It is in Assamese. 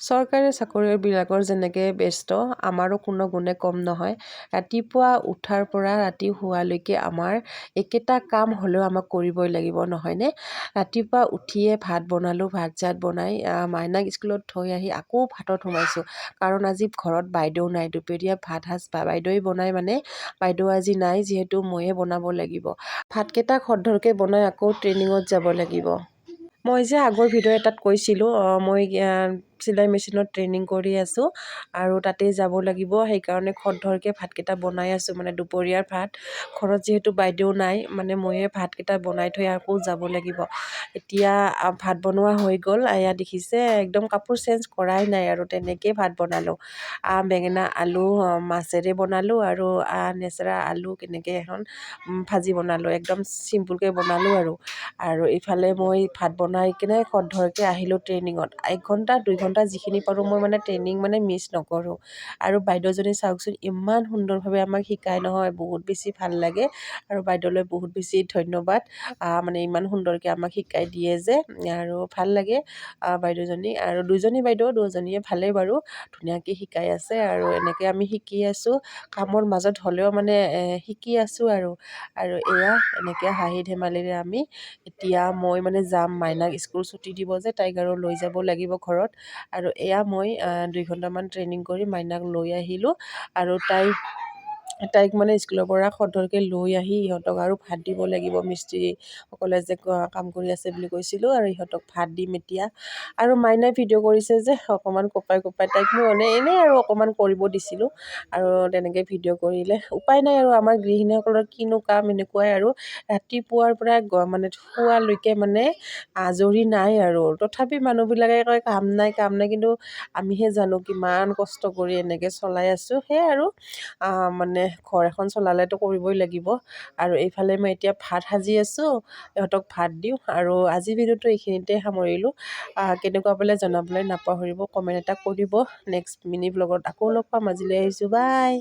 চৰকাৰী চাকৰিবিলাকৰ যেনেকৈ ব্যস্ত, আমাৰো কোনো গুণে কম নহয়। ৰাতিপুৱা উঠাৰ পৰা ৰাতি শোৱালৈকে আমাৰ একেটা কাম হ'লেও আমাক কৰিবই লাগিব, নহয়নে? ৰাতিপুৱা উঠিয়ে ভাত বনালোঁ। ভাত চাত বনাই মাইনাক স্কুলত থৈ আহি আকৌ ভাতত সোমাইছোঁ, কাৰণ আজি ঘৰত বাইদেউ নাই। দুপৰীয়া ভাত সাজ বাইদেৱে বনাই, মানে বাইদেউ আজি নাই যিহেতু ময়ে বনাব লাগিব। ভাতকেইটা খৰধৰকৈ বনাই আকৌ ট্ৰেইনিঙত যাব লাগিব। মই যে আগৰ ভিডিঅ' এটাত কৈছিলোঁ, মই চিলাই মেচিনত ট্ৰেইনিং কৰি আছোঁ আৰু তাতেই যাব লাগিব, সেইকাৰণে খৰধৰকৈ ভাতকেইটা বনাই আছোঁ, মানে দুপৰীয়াৰ ভাত। ঘৰত যিহেতু বাইদেউ নাই, মানে ময়ে ভাতকেইটা বনাই থৈ আকৌ যাব লাগিব। এতিয়া ভাত বনোৱা হৈ গ'ল। এয়া দেখিছে, একদম কাপোৰ চেঞ্জ কৰাই নাই আৰু তেনেকেই ভাত বনালোঁ। বেঙেনা, আলু, মাছেৰে বনালোঁ আৰু নেচেৰা, আলু কেনেকৈ এখন ভাজি বনালোঁ। একদম চিম্পুলকৈ বনালোঁ। আৰু ইফালে মই ভাত বনাই কিনে খৰধৰকৈ আহিলোঁ ট্ৰেইনিঙত। 1 ঘণ্টা 2 ঘণ্টা যিখিনি পাৰোঁ, মই মানে ট্ৰেইনিং মানে মিছ নকৰোঁ। আৰু বাইদেউজনী চাওকচোন, ইমান সুন্দৰভাৱে আমাক শিকায় নহয়, বহুত বেছি ভাল লাগে। আৰু বাইদেউলৈ বহুত বেছি ধন্যবাদ, মানে ইমান সুন্দৰকৈ আমাক শিকাই দিয়ে যে। আৰু ভাল লাগে বাইদেউজনী। আৰু দুজনী বাইদেউ, দুজনীয়ে ভালেই বাৰু, ধুনীয়াকৈ শিকাই আছে আৰু এনেকৈ আমি শিকি আছোঁ। কামৰ মাজত হ'লেও মানে শিকি আছোঁ। আৰু এয়া এনেকৈ হাঁহি ধেমালিৰে আমি এতিয়া মই মানে যাম। মাইনাক স্কুল ছুটি দিব যে, তাইক আৰু লৈ যাব লাগিব ঘৰত। আৰু এয়া মই 2 ঘণ্টামান ট্ৰেইনিং কৰি মাইনাক লৈ আহিলোঁ। আৰু তাইক মানে স্কুলৰ পৰা খৰধৰকৈ লৈ আহি ইহঁতক আৰু ভাত দিব লাগিব। মিস্ত্ৰীসকলে যে কাম কৰি আছে বুলি কৈছিলোঁ, আৰু ইহঁতক ভাত দিম এতিয়া। আৰু মাইনাই ভিডিঅ' কৰিছে যে, অকণমান কঁপাই কঁপাই। তাইক মই মানে এনেই আৰু অকণমান কৰিব দিছিলোঁ আৰু তেনেকৈ ভিডিঅ' কৰিলে। উপায় নাই আৰু, আমাৰ গৃহিণীসকলৰ কিনো কাম, এনেকুৱাই আৰু। ৰাতিপুৱাৰ পৰা মানে শোৱালৈকে মানে আজৰি নাই। আৰু তথাপি মানুহবিলাকে কয়, কাম নাই, কাম নাই, কিন্তু আমিহে জানো কিমান কষ্ট কৰি এনেকৈ চলাই আছোঁ। সেয়াই আৰু, মানে ঘৰ এখন চলালেতো কৰিবই লাগিব। আৰু এইফালে মই এতিয়া ভাত সাজি আছোঁ, ইহঁতক ভাত দিওঁ। আৰু আজি ভিডিঅ'টো এইখিনিতে সামৰিলোঁ। কেনেকুৱা পালে জনাবলৈ নাপাহৰিব, কমেণ্ট এটা কৰিব। নেক্সট মিনি ব্লগত আকৌ লগ পাম। আজিলৈ আহিছোঁ, বাই।